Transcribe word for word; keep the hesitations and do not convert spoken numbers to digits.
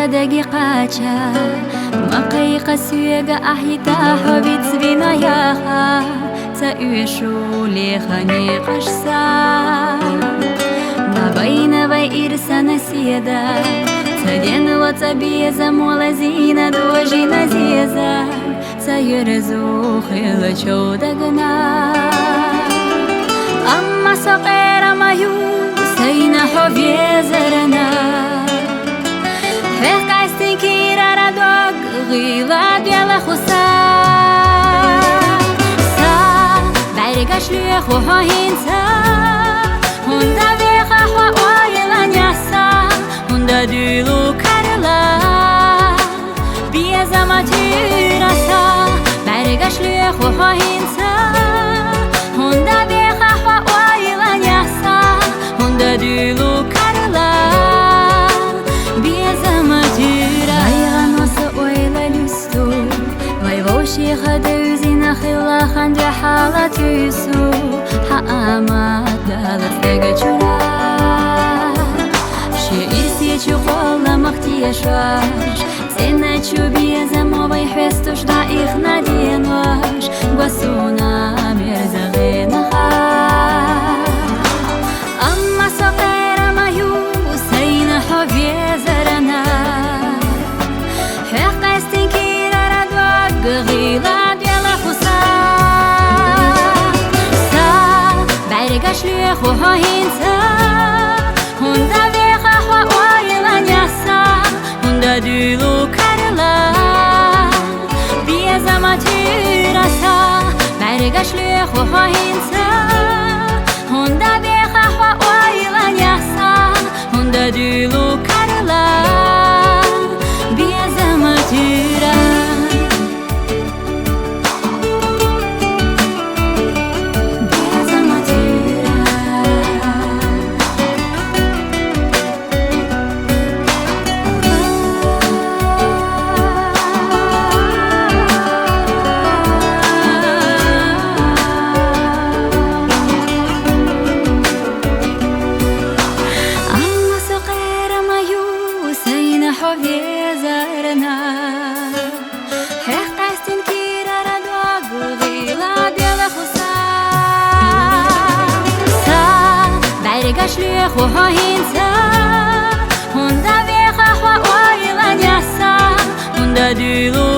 Даги кхача, ма кхайкха соьга, ахьита хьо вицвина яха, ца уьшу лехане кхаш са. Ма байна вай ирсана седа, ца денло цӀа безамо лазийна дожийна зеза, ца юрзу хила чов дагна. Амма со къера ма ю, сайна хьо везарана. Хьех къаьстин кирара дог гӀила доьла хуса. Са бӀаргаш лоьху хьо хӀинца, хӀунда веха хьо ойла няса, хӀунда дуьйлу карла. Безама туьра са, бӀаргаш лоьху хьо хӀинца, хӀунда веха хьо ойла няса, хӀунда дуьйлу карла. Безама туьра. Вай гӀано со ойла луьсту, вай вовшеха девзина хила хан дуьхьала туьсу, хьа амат далац дега чура. Ши ирсе чу къола мах тешаш, цӀена чу безамо вай хьестуш дӀаихна денош, гва суна мерза гӀенаха. Амма со къера ма ю, сайна хьо везарана. Хьех къаьстин кирара дог гӀила доьла хуса. Са бӀаргаш лоьху хьо хӀинца, хӀунда веха хьо ойла няса, хӀунда дуьйлу карла. Безама туьра са, бӀаргаш лоьху хьо хӀинца, хӀунда веха хьо ойла няса, хӀунда дуьйлу карла. Безама туьра. Амма со къера ма ю, сайна хьо везарана. Хьех къаьстин кирара дог гӀила доьла хуса. Са бӀаргаш лоьху хьо хӀинца, хӀунда веха хьо ойла няса, хӀунда дуьйлу